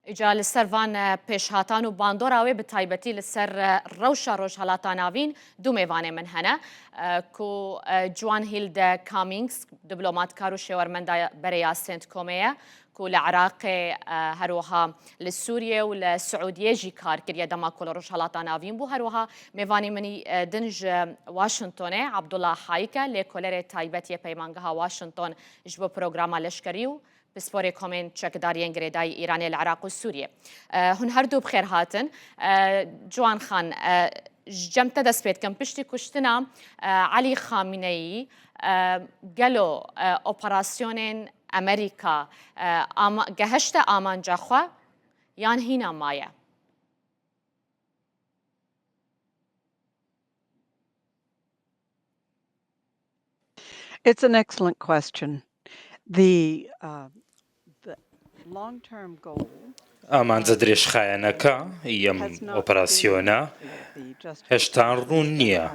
ئیجا li ser van pêşhatan û bandora wê bi taybetî li ser rewşa Rojhilata Navîn du mêvanê min hene ku Ciwan Hîlde Kamîngs diplomatkar û şêwermenda berê ya CENTCOMê ye ku li Iraqê her wiha li Sûriyê û li Siûdiyê jî kar kiriye dema ku li Rojhilata Navîn bû. Her wiha mêvanê min î din ji Washingtonê Abdullah Hayik e lêkolerê taybet yê Peymangeha Washington ji bo programa leşkerî û Pisporê komên çekdar yên girêdayî Îranê li Iraq û Sûriyê. Hûn her du bi xêr hatin. Ciwan Xan, ji cem te dest pê dikim. Piştî kuştina Elî Xamineyî gelo operasyonên Amerîka gehişte amanca xwe yan hîna maye? It's an excellent question. The uh, the long-term goal ئامانجە درێژخایەنەکە ی ئەم ئۆپەراسیۆنە هێشتا ڕوون نییە.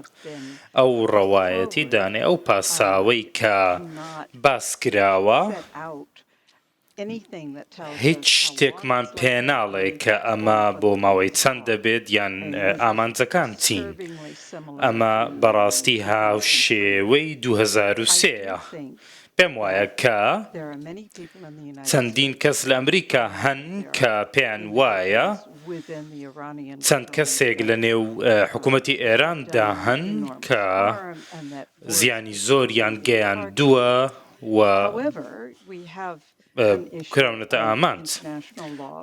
ئەو ڕەوایەتی دانێ ئەو پاساوەی کە باس کراوە، هیچ شتێکمان پێناڵێ کە ئەمە بۆ ماوەی چەند دەبێت یان ئامانجەکان چین. ئەمە بەڕاستی هاوشێوەی 2003 یە. پێم وایە کە چەندین کەس لە ئەمریکا هەن کە پێیان وایە چەند کەسێک لە نێو حکوومەتی ئێراندا هەن کە زیانی زۆریان گەیاندووە و کراونەتە ئامانج،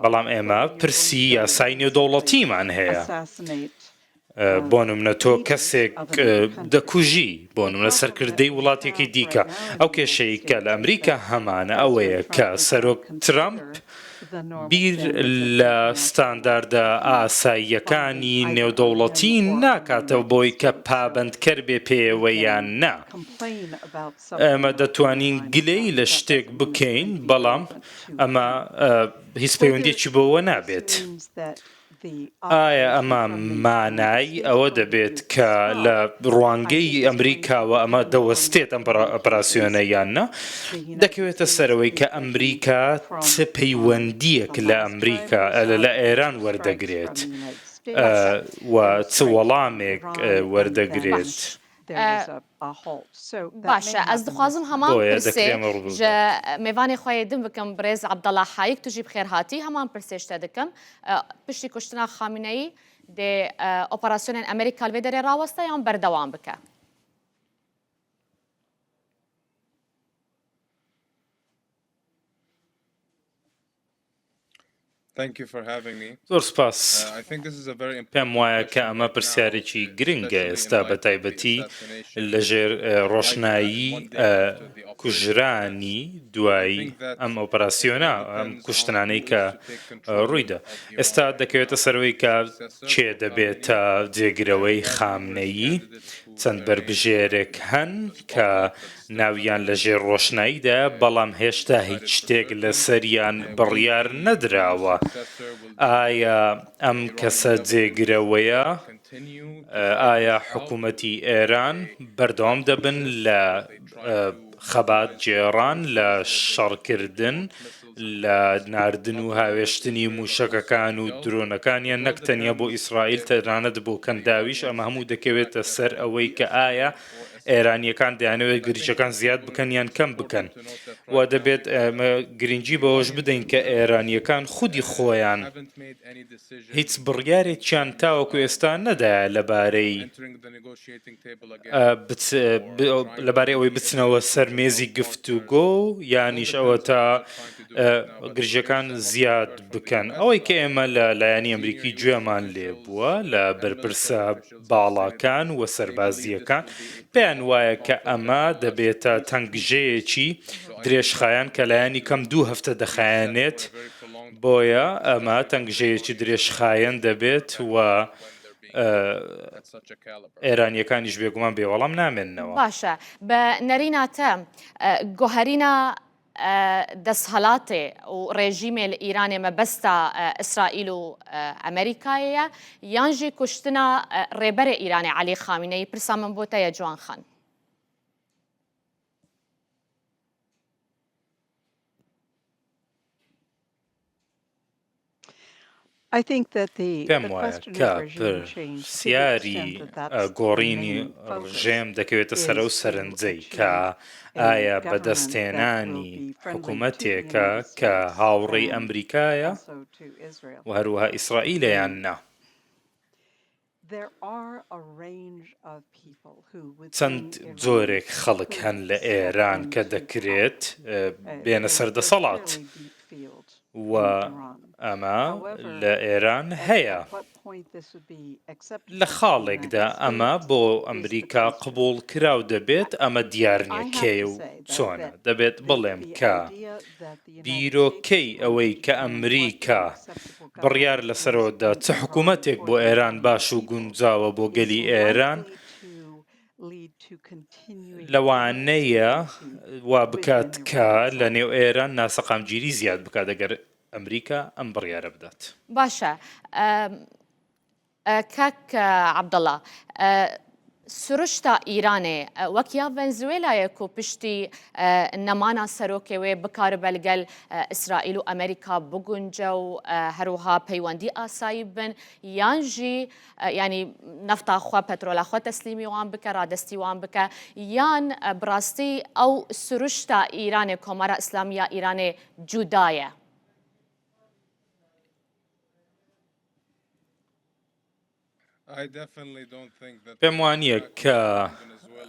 بەڵام ئێمە پرسی یاسای نێودەوڵەتیمان هەیە. بۆ نمونە تۆ کەسێک دەکوژی، بۆ نمونە سەرکردەی وڵاتێکی دیکە. ئەو کێشەی کە لە ئەمریکا هەمانە ئەوەیە کە سەرۆک ترەمپ بیر لە ستانداردە ئاساییەکانی نێودەوڵەتی ناکاتەوە بۆی کە پابەندکەر بێ پێیەوە یان نا. ئێمە دەتوانین گلەیی لە شتێک بکەین، بەڵام ئەمە هیچ پەیوەندییەکی بەوە نابێت. ئایا ئەمە مانای ئەوە دەبێت کە لە ڕوانگەی ئەمریکاوە ئەمە دەوەستێت ئەم ئۆپەراسیۆنە یان نا؟ دەکەوێتە سەرەوەی کە ئەمریکا چ پەیوەندییەک لە ئەمریکا لە ئێران وەردەگرێت و چ وەڵامێک وەردەگرێت. باشە ئەز دخوازم هەمان بۆیە پرسێ دەکرێ ئەمە ڕوو ژە بدات. مێڤانێ خوەێ دن بکەم برێز عەبدەڵا حایک تو ژی بخێر هاتی هەمان پرسێ ژ تە دکەم پشتی کوشتنا خامنەیی دێ ئۆپەراسیۆنێن ئەمریکا لڤێ دەرێ ڕاوەستە یان بەردەوام بکە؟ زۆر سوپاس. پێم وایە کە ئەمە پرسیارێکی گرنگە ئێستا بە تایبەتی لەژێر ڕۆشنایی کوژرانی دوای ئەم ئۆپەراسیۆنە ئەم کوشتنانەی کە ڕوویدا ئێستا دەکەوێتە سەرەوەی کە کێ دەبێتە جێگرەوەی خامنەیی چەند بەربژێرێک هەن کە ناویان لە ژێر ڕۆشناییدایە، بەڵام هێشتا هیچ شتێک لەسەریان بڕیار نەدراوە. ئایا ئەم کەسە جێگرەوەیە؟ ئایا حکومەتی ئێران بەردەوام دەبن لە خەبات گێڕان، لە شەڕکردن، لە ناردن و هاوێشتنی مووشەکەکان و درۆنەکانیان نەک تەنیا بۆ ئیسرائیل، تەنانەت بۆ کەنداویش؟ ئەمە هەموو دەکەوێتە سەر ئەوەی کە ئایا ئێرانییەکان دەیانەوێت گرژییەکان زیاد بکەن یان کەم بکەن و دەبێت ئێمە گرنگی بەوەش بدەین کە ئێرانییەکان خودی خۆیان هیچ بڕیارێکیان تاوەکو ئێستا نەدایە لەبارەی لەبارەی ئەوەی بچنەوە سەر مێزی گفتوگۆ یانیش ئەوە تا گرژیەکان زیاد بکەن ئەوەی کە ئێمە لە لایەنی ئەمریکی گوێمان لێ بووە لە بەرپرسە باڵاکان و سەربازییەکان پێیان وایە کە ئەمە دەبێتە تەنگژەیەکی درێژخایەن کە لایەنی کەم دوو هەفتە دەخایەنێت، بۆیە ئەمە تەنگژەیەکی درێژخایەن دەبێت و ئێرانییەکانیش بێگومان بێ وەڵام نامێننەوە. باشە بە نەرینا تە گۆهەرینا دەسهەلاتێ و ڕێژیمێ لە ئیرانێ مەبەستا ئیسرائیل و ئەمریکایێیە یان ژی کوشتنا ڕێبەرێ ئیرانێ عەلی خامینەیی پرسا من بۆ تەیە جوان خان. پێم وایە کە پرسیاری گۆڕینی ڕژێم دەکەوێتە سەر ئەو سەرنجەی کە ئایا بەدەستهێنانی حکومەتێکە کە هاوڕێی ئەمریکایە و هەروەها ئیسرائیلە یان نا. چەند جۆرێک خەڵک هەن لە ئێران کە دەکرێت بێنە سەر دەسەڵات و ئەمە لە ئێران هەیە. لە خاڵێکدا ئەمە بۆ ئەمریکا قبوڵکراو دەبێت، ئەمە دیار نییە کەی و چۆنە. دەبێت بڵێم کە بیرۆکەی ئەوەی کە ئەمریکا بڕیار لەسەرەوە دا چ حکوومەتێک بۆ ئێران باش و گونجاوە بۆ گەلی ئێران، لەوانەیە وا بکات کە لە نێو ئێران ناسەقامگیری زیاد بکات ئەگەر ئەمریکا ئەم بڕیارە بدات. باشە کاک عەبدەڵا سروشتا ئیرانێ وەک یا ڤەنزوێلایە کو پشتی نەمانا سەرۆکێ وێ بکاربە لگەل ئیسرائیل و ئەمریکا بگونجە و هەروها پەیوەندی ئاسایی بن یان ژی یانی نەفتا خوە پەترۆلا خوە تەسلیمی وان بکە ڕادەستی وان بکە یان بڕاستی ئەو سروشتا ئیرانێ کۆمارا ئیسلامی یا ئیرانێ جودایە؟ پێم وانییە کە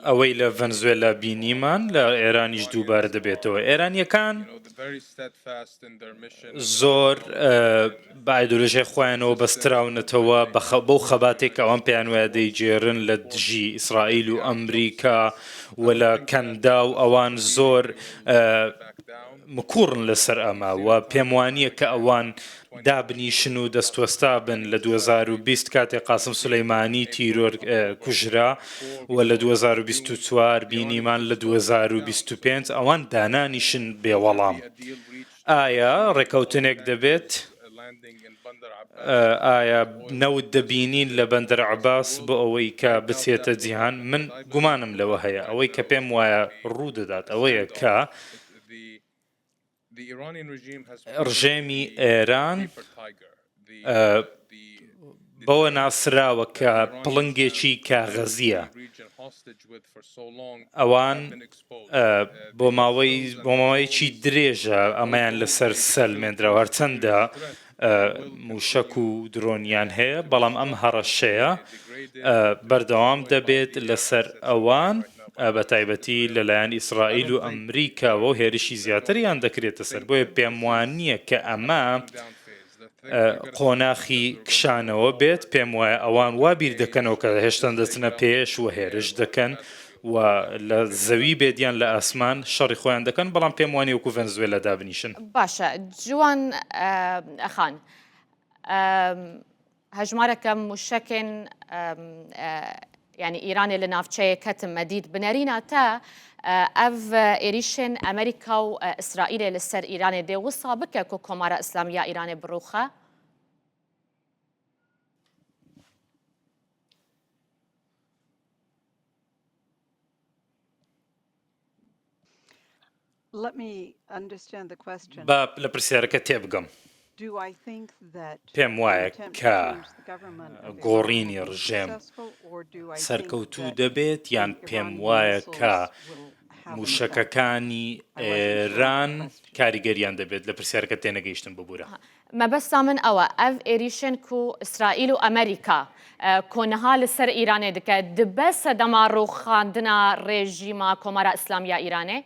ئەوەی لە ڤەنزوێلا بینیمان لە ئێرانیش دووبارە دەبێتەوە. ئێرانییەکان زۆر بە ئایدۆلۆژیای خۆیانەوە بەستراونەتەوە بەو خەباتێک کە ئەوان پێیان وایە دەیگێرن لە دژی ئیسرائیل و ئەمریکا و لە کەنداو ئەوان زۆر مکوڕن لەسەر ئەمە و پێم وانییە کە ئەوان دابنیشن و دەستوەستا بن لە 2020 کاتێک قاسم سولەیمانی تیرۆر کوژرا و لە 2024 بینیمان لە 2025 ئەوان دانانیشن بێ وەڵام. ئایا ڕێکەوتنێک دەبێت؟ ئایا نەوت دەبینین لە بەندەر عەباس بۆ ئەوەی کە بچێتە جیهان؟ من گومانم لەوە هەیە. ئەوەی کە پێم وایە ڕوو دەدات ئەوەیە کە ڕژێمی ئێران بەوە ناسراوە کە پڵنگێکی کاغەزییە. ئەوان بۆ ماوەی بۆ ماوەیەکی درێژە ئەمەیان لەسەر سەلمێندراوە هەرچەندە مووشەک و درۆنیان هەیە، بەڵام ئەم هەڕەشەیە بەردەوام دەبێت لەسەر ئەوان، بەتایبەتی لەلایەن ئیسرائیل و ئەمریکاوە و هێرشی زیاتریان دەکرێتە سەر، بۆیە پێموانییە کە ئەمە قۆناخی کشانەوە بێت، پێموایە ئەوان وا بیر دەکەنەوە کە هێشتان دەچنە پێش و هێرش دەکەن و لە زەوی بێت یان لە ئاسمان شەڕی خۆیان دەکەن، بەڵام پێم وانیە وەکو ڤەنزوێلا دابنیشن. باشە جوان خان هەژمارەکە موشەکێن یانی ئیرانێ لە ناوچەیە کەتم مەدید بنەرینا تا ئەv ئێریشێن ئەمریکا و ئیسرائیلێ لەسەر ئیرانێ دێ وسا بکە کۆ کۆمارا ئیسلامی یا ئیرانێ بڕوخە؟ با لە پرسیارەکە تێبگەم. پێم وایە کە گۆڕینی ڕژێم سەرکەوتوو دەبێت یان پێم وایە کە مووشەکەکانی ئێران کاریگەریان دەبێت؟ لە پرسیارەکە تێنەگەیشتم ببورە. مەبەستا من ئەوە ئەڤ ئێریشێن کو ئیسرائیل و ئەمریکا کو نها li ser Îranê dike dibe sedema rûxandina rejîma Komara Îslamî ya Îranê?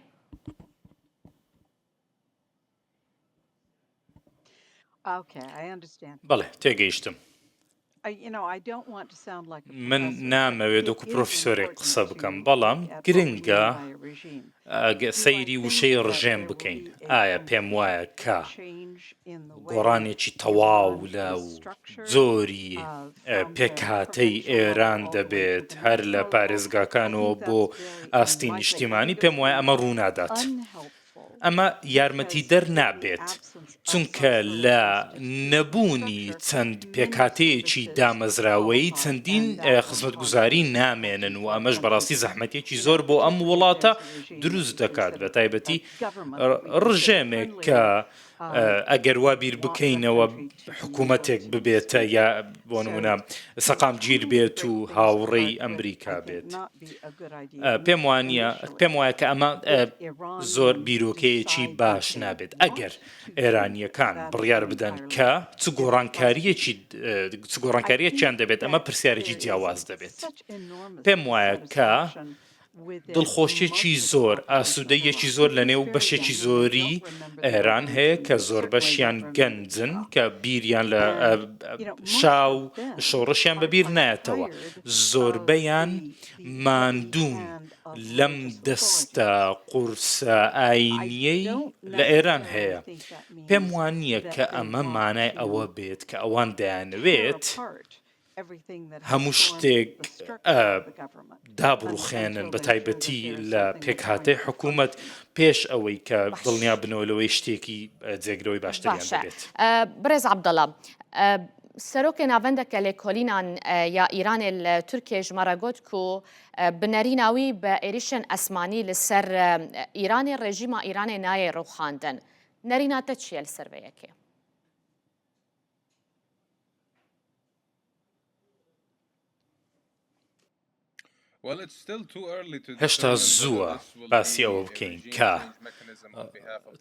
بەڵێ تێگەیشتم. من نامەوێت وەکو پرۆفیسۆرێک قسە بکەم، بەڵام گرنگە سەیری وشەی ڕژێم بکەین. ئایا پێم وایە کە گۆڕانێکی تەواو لە جۆری پێکهاتەی ئێران دەبێت هەر لە پارێزگاکانەوە بۆ ئاستی نیشتیمانی؟ پێم وایە ئەمە ڕوونادات. ئەمە یارمەتیدەر نابێت، چونکە لە نەبوونی چەند پێکهاتەیەکی دامەزراوەیی چەندین خزمەتگوزاری نامێنن و ئەمەش بەڕاستی زەحمەتیەکی زۆر بۆ ئەم وڵاتە دروست دەکات، بەتایبەتی ڕژێمێک کە. ئەگەر وا بیر بکەینەوە حکوومەتێک ببێتە یا بۆ نمونە سەقامگیر بێت و هاوڕێی ئەمریکا بێت. پێم وانە پێم وایە کە ئەمە زۆر بیرۆکەیەکی باش نابێت ئەگەر ئێرانییەکان بڕیار بدەن کە چ گۆڕانکارییەکی چ گۆڕانکارییەکیان دەبێت ئەمە پرسیارێکی جیاواز دەبێت. پێم وایە کە دڵخۆشیەکی زۆر، ئاسوودەییەکی زۆر لە نێو بەشێکی زۆری ئێران هەیە کە زۆربەشیان گەنجن کە بیریان لە شا و شۆڕشیان بەبیر نایەتەوە. زۆربەیان ماندوون لەم دەستە قورسە ئایینییەی لە ئێران هەیە. پێم وانییە کە ئەمە مانای ئەوە بێت کە ئەوان دەیانەوێت هەموو شتێک دابڕوخێنن بە تایبەتی لە پێکهاتەی حکوومەت پێش ئەوەی کە دڵنیا بنەوە لەوەی شتێکی جێگرەوەی باشتریان دەبێت. بەڕێز عەبدەڵا، سەرۆکێ ناڤەندەکە لێکۆلینان یا ئیرانێ لە تورکیە ژ مە رە گۆت کو bi nerîna wî bi êrîşên esmanî li ser Îranê rejîma Îranê nayê rûxandin. Nerîna te çi ye li ser vê yekê? هێشتا زووە باسی ئەوە بکەین کە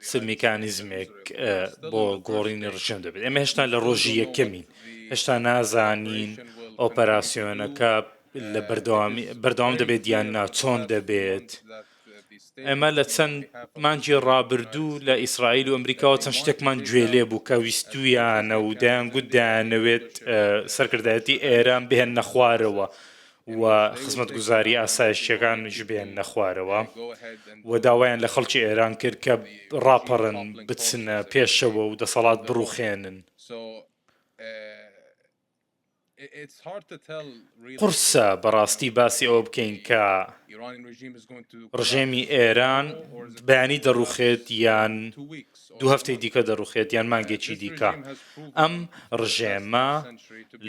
چ میکانیزمێک بۆ گۆڕینی ڕژێم دەبێت. ئێمە هێشتا لە ڕۆژی یەکەمین، هێشتا نازانین ئۆپەراسیۆنەکە لە بەردەوامی بەردەوام دەبێت یان نا، چۆن دەبێت. ئێمە لە چەند مانگی ڕابردوو لە ئیسرائیل و ئەمریکاوە چەند شتێکمان گوێ لێ بوو کە ویستویانە و دەیانگوت دەیانەوێت سەرکردایەتی ئێران بهێننە خوارەوە و خزمەتگوزاری ئاسایشیەکانیش بهێننە خوارەوە و داوایان لە خەڵکی ئێران کرد کە ڕاپەڕن بچنە پێشەوە و دەسەڵات بڕوخێنن. قورسە بەڕاستی باسی ئەوە بکەین کە ڕژێمی ئێران بەیانی دەڕوخێت یان دوو هەفتەی دیکە دەڕوخێت یان مانگێکی دیکە. ئەم ڕژێمە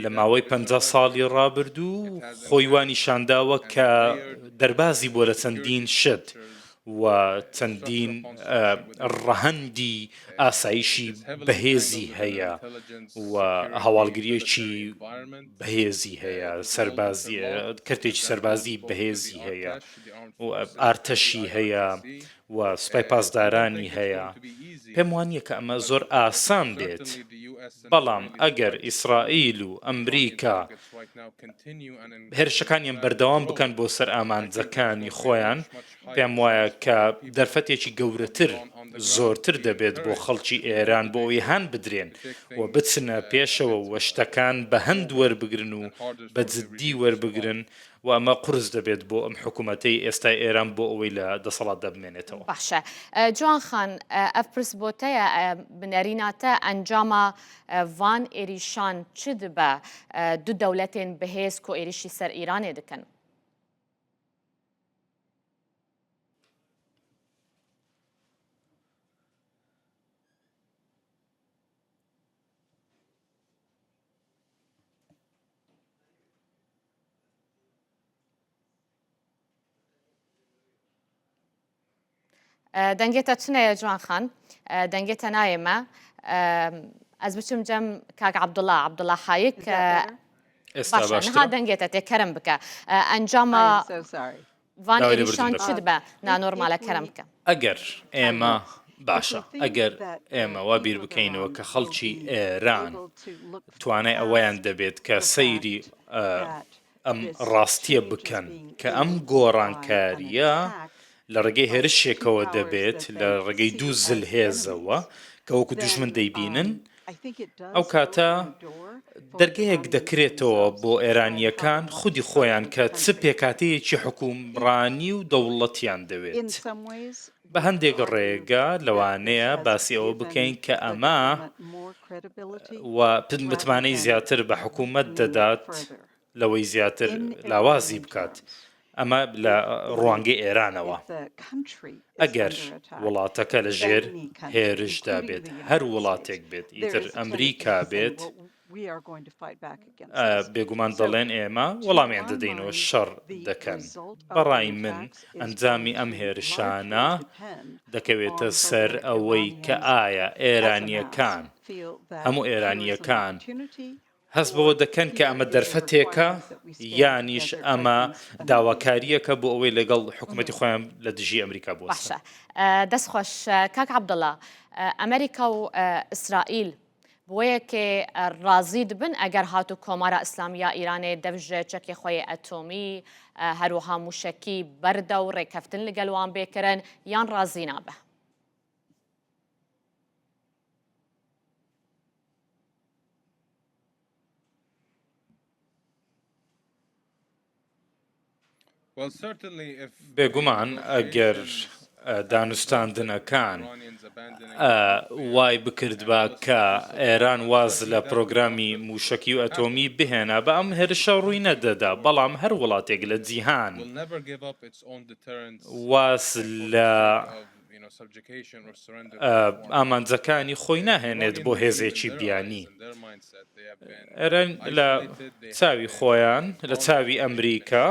لە ماوەی 50 ساڵی ڕابردوو خۆی وا نیشانداوە کە دەربازی بووە لە چەندین شت و چەندین ڕەهەندی ئاسایشی بەهێزی هەیە و هەواڵگرییەکی بەهێزی هەیە، سەربازی کەرتێکی سەربازی بەهێزی هەیە و ئارتەشی هەیە و سوپای پاسدارانی هەیە. پێم وانییە کە ئەمە زۆر ئاسان بێت، بەڵام ئەگەر ئیسرائیل و ئەمریکا هێرشەکانیان بەردەوام بکەن بۆ سەر ئامانجەکانی خۆیان، پێم وایە کە دەرفەتێکی گەورەتر زۆرتر دەبێت بۆ خەڵکی ئێران بۆ ئەوەی هان بدرێن و بچنە پێشەوە و شتەکان بە هەند وەربگرن و بە جددی وەربگرن و ئەمە قورس دەبێت بۆ ئەم حکوومەتەی ئێستای ئێران بۆ ئەوەی لە دەسەڵاتدا بمێنێتەوە. باشە جوان خان ئەڤ پرس بۆ تەیە بنەرینا تە ئەنجاما ڤان ئێریشان چ دبە دو دەولەتێن بهێز کو ئێریشی سەر ئیرانێ دکەن؟ دەنگێ تە چنەیە جوان خان دەنگێ تە نایەمە ئەز بچم جەم کاک عەبدوڵا عەبدوڵا حایک ئێستا باشە نها دەنگێ تە تێ کەرم بکە ئەنجامە ڤان ئێریشان چ دبە نانۆرمالە کەرم بکە. ئەگەر ئێمە باشە ئەگەر ئێمە وا بیر بکەینەوە کە خەڵکی ئێران توانای ئەوەیان دەبێت کە سەیری ئەم ڕاستییە بکەن کە ئەم گۆڕانکارییە لە ڕێگەی هێرشێکەوە دەبێت لە ڕێگەی دوو زلهێزەوە کە وەکو دوژمن دەیبینن، ئەو کاتە دەرگەیەک دەکرێتەوە بۆ ئێرانییەکان خودی خۆیان کە چ پێکهاتەیەکی حوکمڕانی و دەوڵەتیان دەوێت. بە هەندێک ڕێگە لەوانەیە باسی ئەوە بکەین کە ئەمە و متمانەی زیاتر بە حکوومەت دەدات لەوەی زیاتر لاوازی بکات، ئەمە لە ڕوانگەی ئێرانەوە. ئەگەر وڵاتەکە لە ژێر هێرشدا بێت، هەر وڵاتێک بێت، ئیتر ئەمریکا بێت، بێگومان دەڵێن ئێمە وەڵامیان دەدەینەوە، شەڕ دەکەن. بەڕای من ئەنجامی ئەم هێرشانە دەکەوێتە سەر ئەوەی کە ئایا ئێرانییەکان، هەموو ئێرانییەکان هەست بەوە دەکەن کە ئەمە دەرفەتێکە یانیش ئەمە داواکارییەکە بۆ ئەوەی لەگەڵ حکوومەتی خۆیان لە دژی ئەمریکا بوەستن. باشە دەست خۆش کاک عەبدوڵا، ئەمریکا و ئیسرائیل بۆیەکێ ڕازی دبن ئەگەر هاتوو کۆمارا ئیسلامی یا ئیرانێ دەڤ ژ چەکێ خوەیێ ئەتۆمی هەروەها مووشەکی بەردە و ڕێکەفتن لگەل وان بێ کرن یان ڕازی نابە؟ بێگومان ئەگەر دانوستاندنەکان وای بکردبا کە ئێران واز لە پرۆگرامی مووشەکی و ئەتۆمی بهێنا بە ئەم هێرشە ڕووی نەدەدا، بەڵام هەر وڵاتێک لە جیهان واز لە ئامانجەکانی خۆی ناهێنێت بۆ هێزێکی بیانی. ئێران لە چاوی خۆیان، لە چاوی ئەمریکا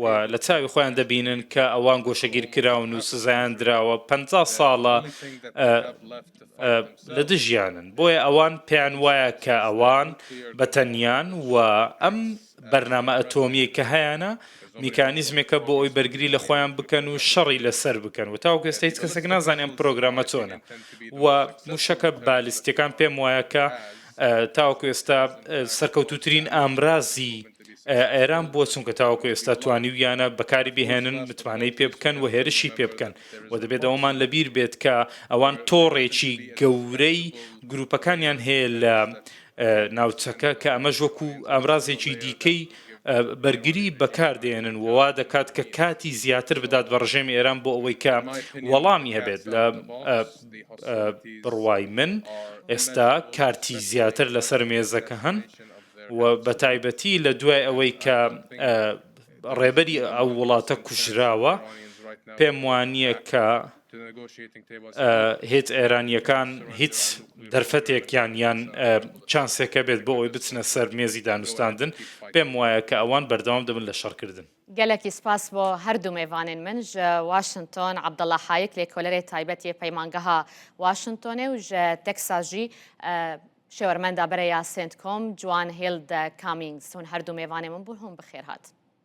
و لە چاوی خۆیان دەبینن کە ئەوان گۆشەگیر کراون و سزایان دراوە، 50 ساڵە لە دژیانن. بۆیە ئەوان پێیان وایە کە ئەوان بە تەنیان و ئەم بەرنامە ئەتۆمیەی کە هەیانە میکانیزمێکە بۆ ئەوەی بەرگری لە خۆیان بکەن و شەڕی لەسەر بکەن و تاوەکو ئێستا هیچ کەسێک نازانێت ئەم پرۆگرامە چۆنە و موشەکە بالیستیەکان پێم وایە کە تاوەکو ئێستا سەرکەوتوترین ئامرازی ئێران بووە چونکە تاوەکو ئێستا توانیویانە بەکاری بهێنن متمانەی پێ بکەن و هێرشی پێ بکەن و دەبێت ئەوەمان لەبیر بێت کە ئەوان تۆڕێکی گەورەی گروپەکانیان هەیە لە ناوچەکە کە ئەمەش وەکو ئامرازێکی دیکەی بەرگری بەکاردێنن و وا دەکات کە کاتی زیاتر بدات بە ڕژێمی ئێران بۆ ئەوەی کە وەڵامی هەبێت لە بڕوای من ئێستا کارتی زیاتر لەسەر مێزەکە هەن و بە تایبەتی لە دوای ئەوەی کە ڕێبەری ئەو وڵاتە کوژراوە پێم وانییە کە هیچ ئێرانییەکان هیچ دەرفەتێکیان یان چانسێک هەبێت بۆ ئەوەی بچنە سەر مێزی دانوستاندن، پێم وایە کە ئەوان بەردەوام دەبن لە شەڕکردن. گەلەکی سپاس بۆ هەردوو مێڤانێن من ژ واشنتۆن عەبدەڵا حایک لێکۆلەرێ تایبەت یێ پەیمانگەها واشنتۆنێ و ژ تەکساس ژی شێوەرمەندا بەرەیا سێنتکۆم جوان هیلد کامینگز. هون هەردوو مێڤانێ من بوون هون بخێر هاتن.